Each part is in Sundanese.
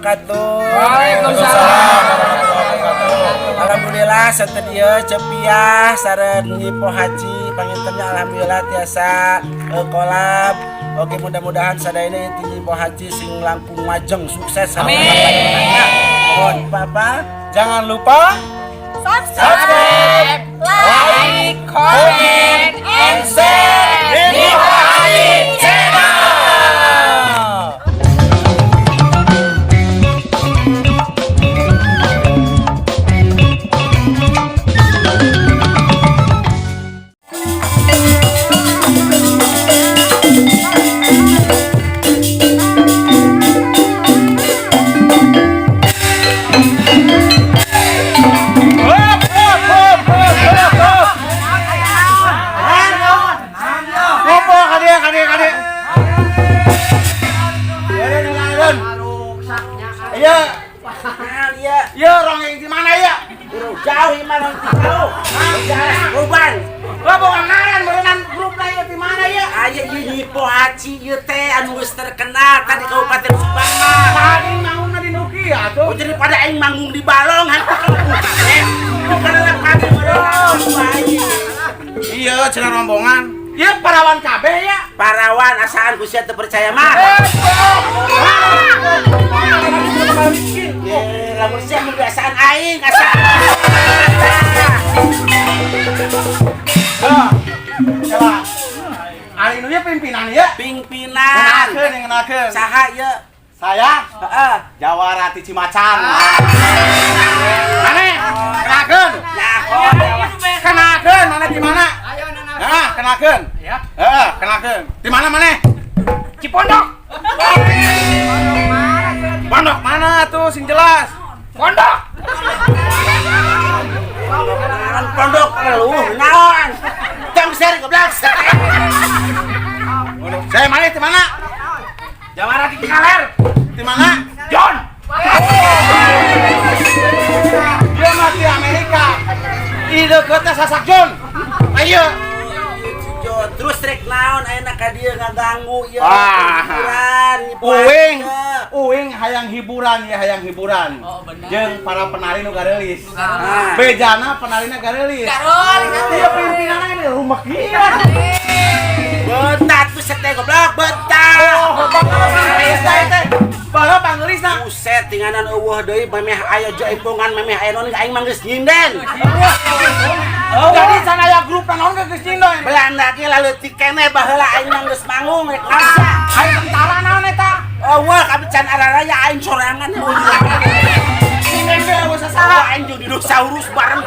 wabarakatuh. Waalaikumsalam warahmatullahi wabarakatuh. Alhamdulillah sonten ieu Cepiah sareng Nyi Pohaci pangintennya alhamdulillah tiasa kolab. Oke, mudah-mudahan sadayana ti Nyi Pohaci sing langkung majeng sukses. Amin. Mohon Papa Jangan lupa Subscribe, like, comment, and share. Nyi Pohaci Channel. Hop, hop, hop, hop, hop, hop. Ngopo kadieu kadieu kadieu. Eureun eureun. Iya, Nah, iya. iya ronggeng di mana ya? Jauh ieu mah jauh. Jauh Ruban. Lah boga ngaran berenang grup lah ieu di mana ya? Aya ieu Nyi Pohaci ieu teh anu geus terkenal tadi Kabupaten Subang mah. Tadi manggungna di Nuki atuh. Oh, jadi pada aing manggung di balong hantu kabupaten. Bukan dalam kami meureun. Iya, cenah rombongan. Iya, parawan kabeh ya. Parawan asaan ku sia teu percaya mah. Ye, lamun sia mah biasaan aing asaan. Hah. Coba. Ari nu ieu pimpinan ya. Pimpinan. Ngenakeun, ngenakeun. Saha ieu? Saya Heeh. Jawara ti Cimacan. Mana? Kenakeun. Nyaho. Kenakeun, mana di mana? Nah, kenakeun. Ya. Heeh, kenakeun. Di mana mana? Cipondok. Pondok mana tuh sing jelas? Pondok. Ngaran pondok keluh naon? Tong seri goblok. Saya mana di mana? Jawara di Cikaler. Di mana? John. Dia mah di Amerika. Di deketnya Sasak John. Ayo. Terus rek naon ayeuna ka dieu ngaganggu ieu Wah. hiburan Nyi Pohaci Uing, teh. uing hayang hiburan ya hayang hiburan. Oh, bener. Jeung para penari nu gareulis. Ah. Bejana penarina gareulis. Iya pimpinanna ini rumah kieu. Betah tuh sete goblok, betah. Oh, pangeulisna teh. Baheula pangeulisna. Buset, tinganan eueuh deui memeh aya jaipongan memeh aya naon aing mah geus nyinden. Jadi can aya grup naon ge geus nyinden. Belanda ge laleutik keneh baheula aing mah geus manggung rek naon. Aya tentara naon eta? Eueuh kami can araraya aing sorangan. Nyinden ge eueuh sasaha. Aing jeung dinosaurus bareng.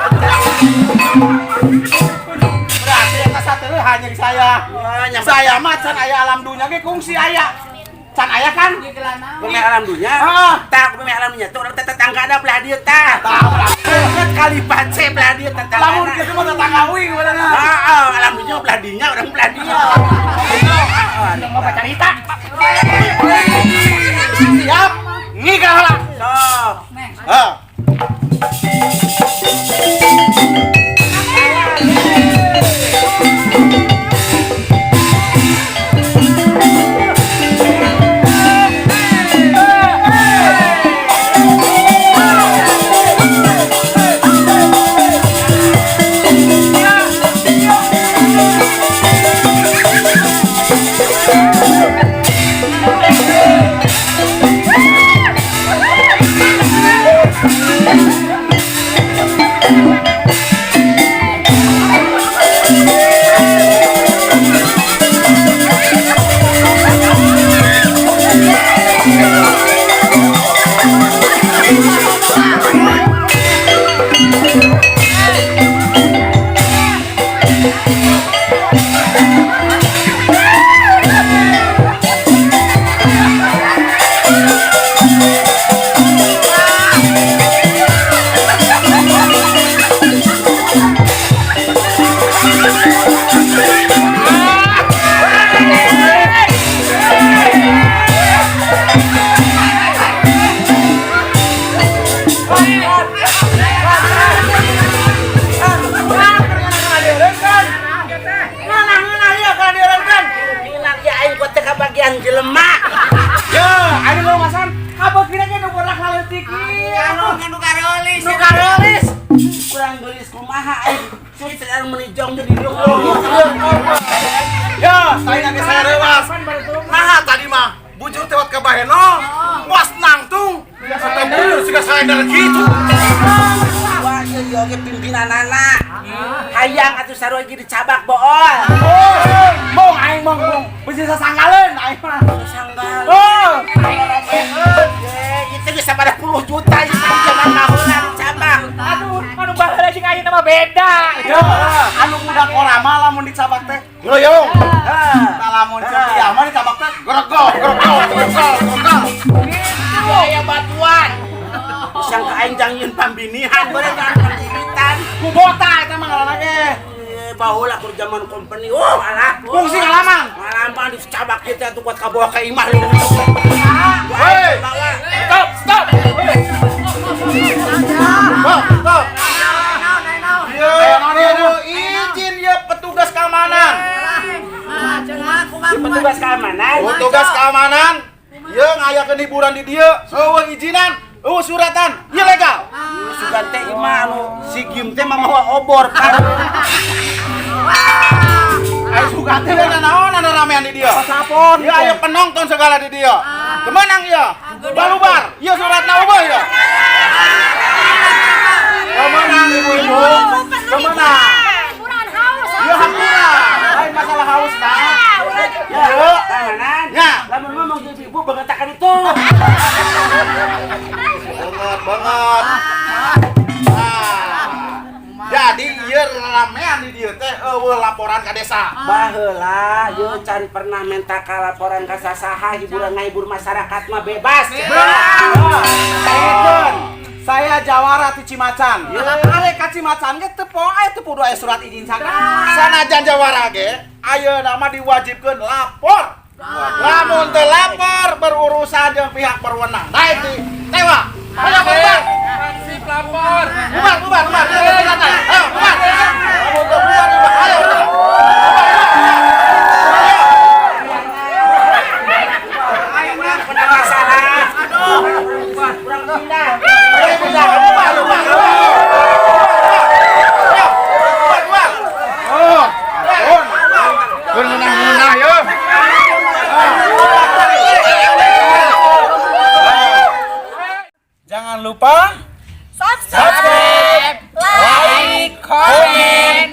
Berarti eta sateueuh hanya saya. Saya mah can aya alam dunya ge kungsi aya. Can aya kan? Memeh alam dunya. Heeh. Tah memeh alam dunya tuh urang teh tetangga da belah dieu tah. Tah, belah. Deket kali pace belah dieu tetangga. Lamun kitu mah tetangga uing benerna. Heeh, alam dunya belah dinya urang belah dieu. Heeh. Mau carita. Siap. Ngigal heula. Sok. Heeh. Bagian jelema. Ya, aing lu masan kabeukina ge nu borak Nah, aing sih menijong jadi. Ya, saya lagi saya rewas. Nah, tadi mah bujur tewat ke baheno, was nangtung. Sampai bujur siga saya gitu. Wah, ieu oge pimpinanana. Hayang atuh sarua ge dicabak bool. Oh, mong aing mong mong. Bisi sasanggaleun aing mah. Sanggal. Oh, Eh, itu bisa pada puluh juta itu zaman baheula dicabak. Aduh, anu baheula jeung ayeuna mah beda. Ya, anu muda korama lamun dicabak teh. Geroyong. Hah. Lamun cepiah mah dicabak teh grogol, grogol, grogol, grogol. Gitu aya batuan. Sangka aing jang nyieun pambinihan beureum pambibitan. Kubota eta mah ngaranna ge. Eh, baheula kur zaman company. Oh, alah. Fungsi ngalaman. Ngalaman dicabak kita tuh kuat kabawa ka imah lu. Hei. Bawa. Stop, stop. Stop, stop. Iya, izin ya petugas keamanan. Petugas keamanan. Petugas keamanan, ya ngayakeun hiburan di dieu, euweuh izinan, euweuh suratan, ilegal. Sugan teh imah anu si Gim teh mah mawa obor kan. Ayo sugan teh naon anu ramean di dieu? Pasapon. Ya aya penonton segala di dieu. Kemenang ya. Balubar, ieu suratna euweuh ya. Kemenang ibu-ibu. Kemenang. Hiburan haus. Ieu hampura. Lain masalah haus nah. Ya, Iya. keamanan. Ya. Lamun ngomong jeung ibu bangetakan itu. Banget banget. Nah, jadi ieu ramean di dieu teh euweuh laporan ka desa. Baheula ieu can pernah menta ka laporan ka sasaha, hiburan ngahibur masyarakat mah bebas. Saekeun. Saya jawara ti Cimacan. Arek ka Cimacan ge teu poe teu kudu aya surat izin sagala. Sanajan jawara ge ayeuna mah diwajibkeun lapor. Lamun teu lapor berurusan jeung pihak berwenang. Nah itu tewa. Ayo bubar. Hansip lapor. Bubar, bubar, bubar. Ayo, bubar. Lamun teu bubar, bubar. Ayo. Ayeuna pernah masalah. Aduh. Kurang pindah. Ayo, bubar, bubar, bubar. Ayo, bubar, bubar. Oh, ampun. Berenang-renang ya. Jangan lupa Subscribe, like, comment,